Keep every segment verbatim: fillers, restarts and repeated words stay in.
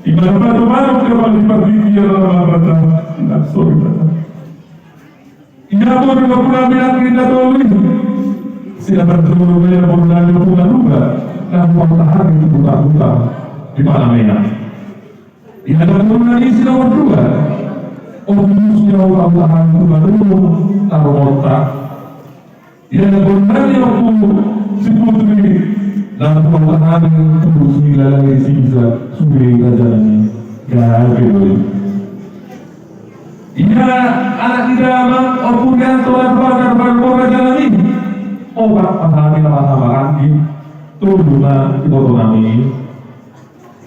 Ima na padopanon kepala di partingkian ala mambata, inang sori bata. Ia boru na pura minang ni na tolu i. Siapa tolu na ia boru na ia pura lupa. Na huang tahan itu buta-buta di mana mena. Ia na boru na isi nomor dua. Obius ia huang tahan itu baru taruh otak. Ia na boru na ia pura si putri. Na huang tahan itu si lalai si bisa sudah raja nami. Gabe doi. Ia anak ni damang, Ompu Rianto, Raja Bakar, Raja Nami. Opat pahanami na pahamaranggi, tolu ma iboto nami.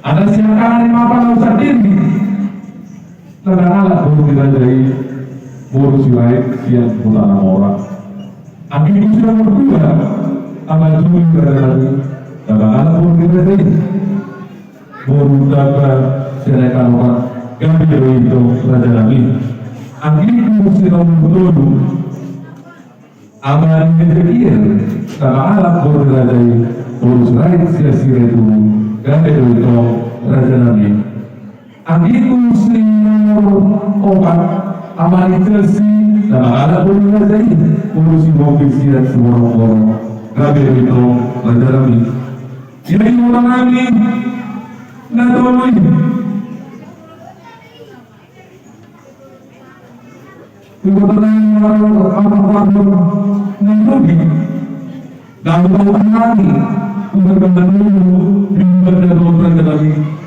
Anak siangkangan ni mapa na usah diri. Tadang alak boru ni raja i, boru Sirait sian Huta Namora. Anggingku si nomor dua, Ama Juli raja nami. Tadang alak boru ni raja i. Boru Taba sian Kanokan, gabe do i tong raja nami. Anggingku si nomor tolu, Ama ni Ezekiel, tadang alak boru ni raja i, boru Sirait sian Sirait Ulu, gabe do i tong raja nami. Anggingku si nomor opat, Ama ni Chelsea, tadang alak boru ni raja i, boru Sihombing sian Siborongborong, gabe do i tong raja nami. Jadi iboto nami na tolu i. Iboto nami na tolu i. Na iboto nami. Iboto nami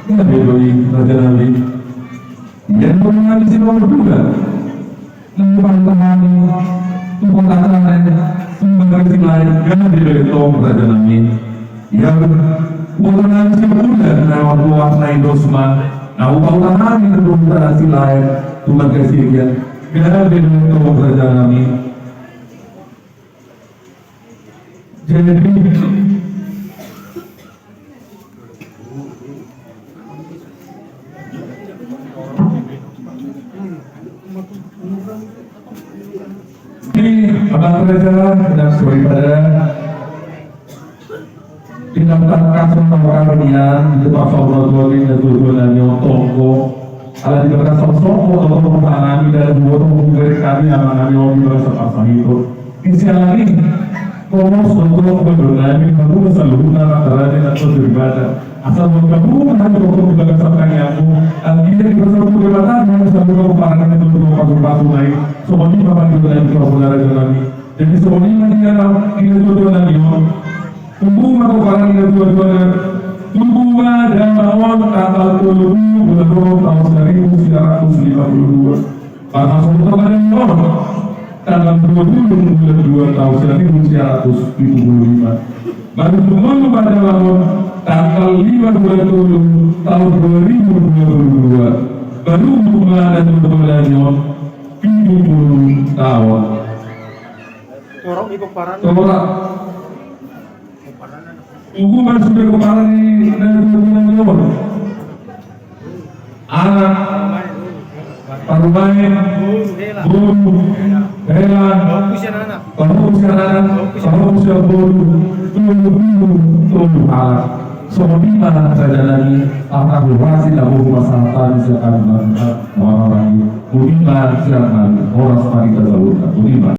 na tolu i. Ia iboto nami si nomor dua. Nang pantahan, tu kota Tanai, tu Marga Silaet, gabe do i tong raja nami. Ia, boru nami si Bulan, na margoar na i dos ma, na hupautahan nami tu Marga Silaet, tu Marga Silaet, gabe do i tong raja nami. Jadi, di abang raja, inang soripada, inang tangkas, inang tangkas nian, di tempat saudara tua, inang tua, inang tonggo. Ala di bagasan songko, tonggo, tonggo, tangan, inang dua, tonggo, beri kami, amanami, om, di bagasan parsahito. Di siang hari, Homos do tong, boru nami, hamu ma saluhutna, na tarade na tojo di bata. Asa buat hamu ma hami tongtong di bagasan tangiangmu. Anggiat dipasahat Debata ma hamu saluhutna pomparanna tu pasu-pasuna i. Songon i ma pangidoan nami tu hamu raja nami. Jadi songon i ma di na, di na tuatua nami on. Tubu ma pomparan ni na tuatua na. Tubu ma damang on tanggal tolu bulan onom taon saribu sia ratus lima pulu dua. Parmasuk tu badan on, tanggal dua puluh bulan dua taon saribu sia ratus pitu pulu lima. Baru tubu ma damang on, tanggal lima bulan tolu taon dua ribu dua puluh dua. Baru tubu ma na tubu badan on, pitu puluh taon. Torop i pomparan. Torop. Tubu ma sude pomparan ni na tuatua nami on. Anak, parumaen, boru, hela, pahompu sian anak, pahompu sian boru, tolu pulu tolu halak. Songon i ma raja nami, angka hurasi na boru pasahat hami sian hami na marhahamaranggi. Botima sian hami, horas ma di hita saluhutna. Botima.